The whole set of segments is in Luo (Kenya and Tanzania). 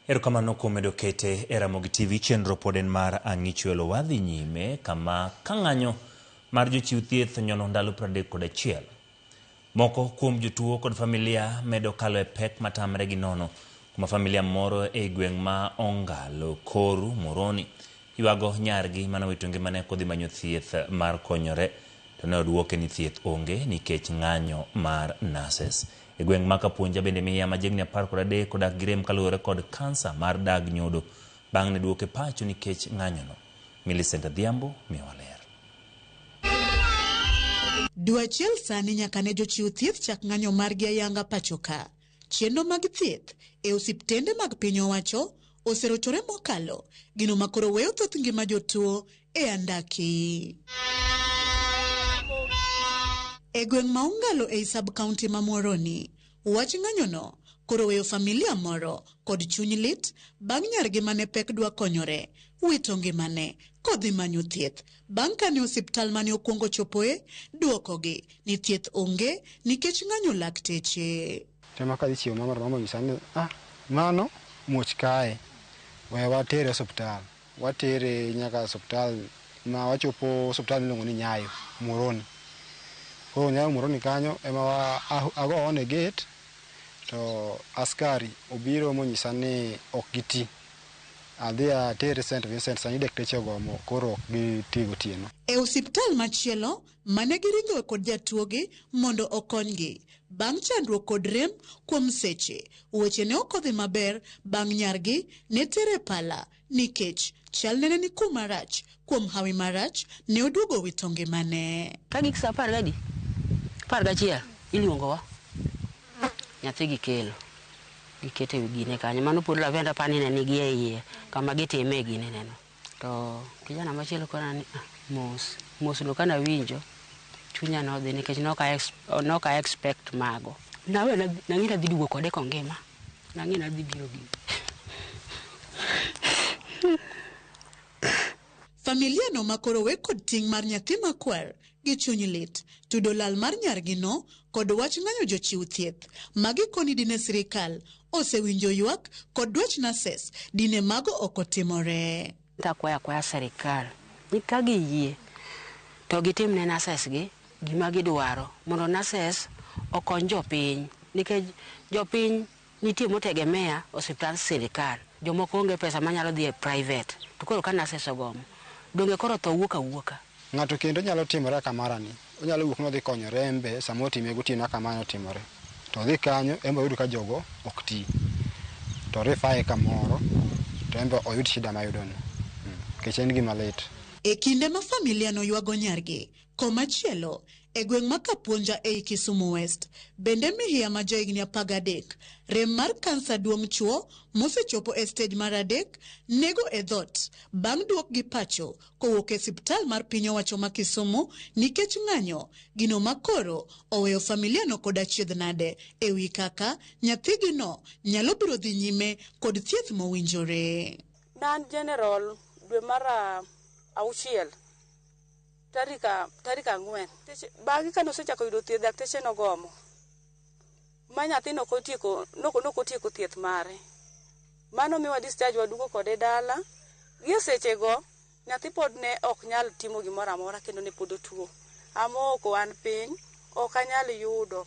Erokamano kuom medo kete e Ramogi TV. Chenro pod en mar Ang'ichwelo. Wadhi nyime kama ka ng'anyo mar jochiw thieth nyono ndalo 31. Moko kuom jotuo kod familia medo kalo e pek matamre gi nono. Kuma familia moro e gweng' ma Ongalo Koru Moroni ywago nyargi mane owito ngimane kodhi manyo thieth mar konyore to ne oduoke ni thieth onge nikech ng'anyo mar nurses. E gweng' ma Kapuonja bende miya ma jahigni 13 odak gi rem kaluwore kod kansa mar dag nyodo bang' ne duoke pacho nikech ng'anyono. Millicent Adhiambo miyowa ler. Dwe achiel sani nyaka ne jochiw thieth chak ng'anyo margi ayanga pacho ka. Chenro mag thieth e osiptende mag piny owacho oserochore mokalo gino makoro weyo thoth ngima jotuo e andaki. E gweng' ma Ongalo ei sub county ma Muhoroni, wach ng'anyono koro weyo familia moro kod chuny lit bang' nyargi mane pek dwa konyore wito ngimane kodhi manyo thieth bang' kane osiptal mane okwongo chopoe duokogi ni thieth onge nikech ng'anyo lakteche. Tema kadhi chiewo mama to mama onyisa ni ah, mano muoch kae, we watere osuptal. Watere nyaka osuptal ma wachopo osuptal miluongo ni Nyayo, Muhoroni. Koro Nyayo Muhoroni kanyo ema ago on e gate to askari obiro monyisa ni ok giti. Adhi atere St. Vincent sani dakteche ogomo koro ok giti gotieno. E osiptal machielo mane giringoe kod jatuogi mondo okonygi bang' chandruok kod rem kuom seche, weche ne ok odhi maber bang' nyargi ne tere pala nikech chalne ne ni kuma rach. Kuom hawi marach ne oduogo wito ngimane. Ka gik saa apar gadi? 11 iluongowa. Nyathi gikelo. Giketo e wi gine kanyo. Mano pod Lavenda pani ne nigi e iye kama gitime gine neno. To kijana machielo kona ni ah, mos. Mos no kana winjo chunya nodhi nikech noka expect mago. Nawe nang'e nadhi duogo kode kongima. Nang'e nadhi biro gi. Familia no makoro we kod ting' mar nyathi makwar gi chuny lit tudo lal mar nyargi no kod wach ng'anyo jochiw thieth. Magi koni dine sirikal osewinjo ywak kod dwach nurses dine mago ok otimore. Akwaya akwaya sirikal ni ka giyie to gitim ne nurses gi gima gidwaro mondo nurses okony jopiny nikech jopiny nitie motegemea osiptand sirikal, jomoko onge pesa manyalo dhi e private to koro ka nurses ogomo donge koro tho wuok awuoka. Ng'ato kendo nyalo timore kaka marani, onyalo wuok nodhi konyore en be sama otime gotieno kaka mano otimore. To odhi kanyo en be oyud ka jogo ok ti. To rifaye kamoro to en be oyud shida mayudono. Nikech en gima lit. E kinde ma familia no ywago nyargi, komachielo e gweng' ma Kapuonja ei Kisumu West, bende Mihia ma jahigni 13, rem mar kansa duong' chuo mosechopo e stage mar 3 nego e dhot bang' duokgi pacho kowuok e siptal mar piny owacho ma Kisumu nikech ng'anyo gino makoro oweyo familia no kod achiedh nade e wi kaka nyathigi no nyalo biro dhi nyime kod thieth mowinjore. Nan general dwe mar 6 tarik 4. Bang'e kane osechako yudo thieth, dakteche nogomo ma nyathi nokotieko thieth mare. Mano miwa discharge waduogo kode dala. Gi sechego nyathi pod ne ok nyal timo gimoro amora kendo ne pod otuo. Amoko an piny, ok anyal yudo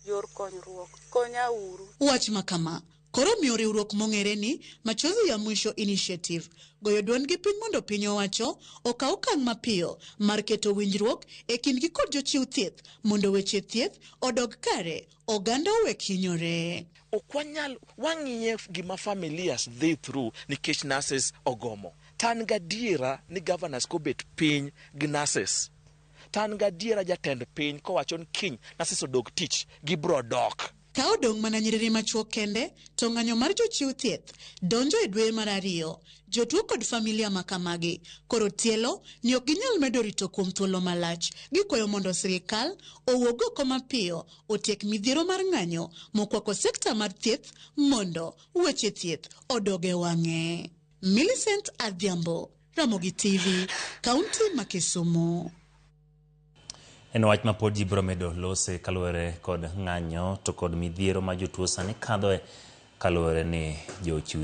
yor konyruok. Konya uru. Wach makama koro miyo riwruok mong'ere ni Machozi ya Mwisho Initiative goyo duondgi piny mondo piny owacho okaw okang' mapiyo mar keto winjruok e kindgi kod jochiw thieth mondo weche thieth odog kare, oganda owek hinyore. Ok wanyal wang'iye gima familias dhi through nikech nurses ogomo. Tan gadiera ni governors kobet piny gi nurses. Tan gadiera jatend piny kowacho ni kiny nurses odog tich, gibro dok. Ka odong' mana nyiriri machuok kende, to ng'anyo mar jochiw thieth donjo e dwe mar 2. Jotuo kod familia makamagi koro tielo ni ok ginyal medo rito kuom thuolo malach. Gikwayo mondo sirikal owuog oko mapiyo otiek midhiero mar ng'anyo mokwako sekta mar thieth mondo weche thieth odog e wang'e. Millicent Adhiambo, Ramogi TV, Kaunti ma Kisumu. En wach ma pod ji biro medo lose kaluwore kod ng'anyo to kod midhiero ma jotuo sani kadhoe kaluwore ni jochiw